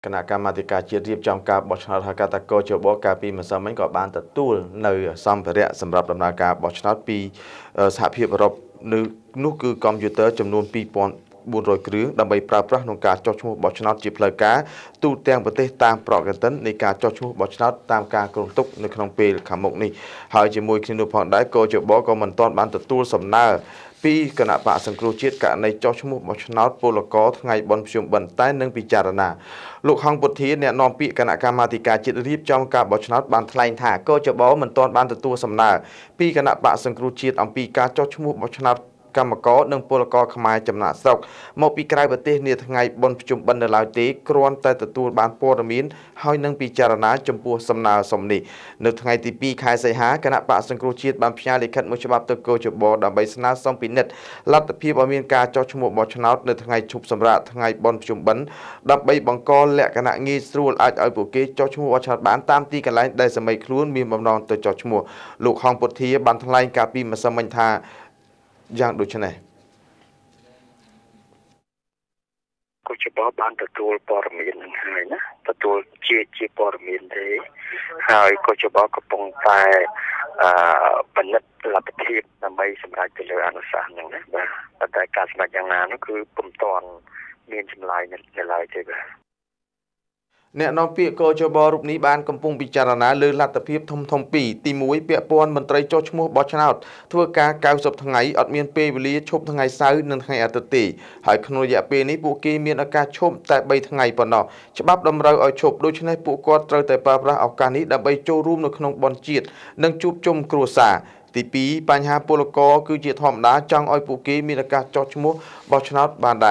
គណៈកម្មាធិការជាតិរៀបចំការបោះឆ្នោតហៅកាត់ថាកជបកាលពីម្សិលមិញក៏បានទទួលនៅសម្ភារៈសម្រាប់ដំណើរការបោះឆ្នោតពីសហភាពអឺរ៉ុបនៅនោះគឺកុំព្យូទ័រចំនួន2400គ្រឿងដើម្បីប្រើប្រាស់ក្នុងការចុះឈ្មោះបោះឆ្នោតជាផ្លូវការទូទាំងប្រទេសតាមប្រតិទិននៃការចុះឈ្មោះបោះឆ្នោតតាមការគ្រោងទុកនៅក្នុងពេលខាងមុខនេះហើយជាមួយគ្នានោះផងដែរកជបក៏មិនទាន់បានទទួលសំណើពីគណៈបកសង្គ្រោះជាតិករណីចុះឈ្មោះបោះឆ្នោតពលករថ្ងៃបុណ្យភ្ជុំបិណ្ឌតែនឹងពិចារណាលោកហងពុធាអ្នកនាំពាក្យគណៈកម្មាធិការជាតិរៀបចំការបោះឆ្នោតបានថ្លែងថាកជបមិនទាន់បានទទួលសំណើពីគណៈបកសង្គ្រោះជាតិអំពីការចុះឈ្មោះបោះឆ្នោតកម្មករនិងពលករខ្មែរចំណាកស្រុកមកពីក្រៅប្រទេសនាថ្ងៃបុណ្យភ្ជុំបិណ្ឌនៅឡើយទេគ្រាន់តែទទួលបានព័ត៌មានហើយនឹងពិចារណាចំពោះសំណើសុំនេះនៅថ្ងៃទី2ខែសីហាគណៈបកសង្គ្រោះជាតិបានផ្ញើលិខិតមួយច្បាប់ទៅកជបដើម្បីស្នើសុំពិនិត្យលទ្ធភាពឲ្យមានការចុះឈ្មោះបោះឆ្នោតនៅថ្ងៃឈប់សម្រាកថ្ងៃបុណ្យភ្ជុំបិណ្ឌដើម្បីបង្កលក្ខណៈងាយស្រួលអាចឲ្យពួកគេចុះឈ្មោះបោះឆ្នោតបានតាមទីកន្លែងដែលសម័យខ្លួនមានបំណងទៅចុះឈ្មោះលោកហងពុធាបានថ្លែងកាលពីម្សិលមិញថាយ៉ាងដូចនេះកជបបានទទួលព័ត៌មាននឹងហើយណាទទួលជាព័ត៌មានទេហើយកជបកំពុងតែពិនិត្យលទ្ធភាពដើម្បីសម្រេចទៅលើអនុសាសន៍ហ្នឹងណាបាទប៉ុន្តែការសម្រេចយ៉ាងណានោះគឺពុំទាន់មានចម្លើយនៅឡើយទេបាទអ្នកនាំពាក្យកជបរូបនេះបានកំពុងពិចារណាលើលទ្ធភាពធំធំពីរទី1ពាក់ព័ន្ធមន្ត្រីចុះឈ្មោះបោះឆ្នោតធ្វើការ90ថ្ងៃអត់មានពេលវេលាឈប់ថ្ងៃសៅរ៍និងថ្ងៃអាទិត្យទេហើយក្នុងរយៈពេលនេះពួកគេមានឱកាសឈប់តែ3ថ្ងៃប៉ុណ្ណោះច្បាប់តម្រូវឲ្យឈប់ដូច្នេះពួកគាត់ត្រូវតែប្រើប្រាស់ឱកាសនេះដើម្បីចូលរួមនៅក្នុងបុណ្យជាតិនិងជួបជុំគ្រួសារទី2បញ្ហាពលករគឺជាធម្មតាចង់ឲ្យពួកគេមានឱកាសចុះឈ្មោះបោះឆ្នោតបានដែរ។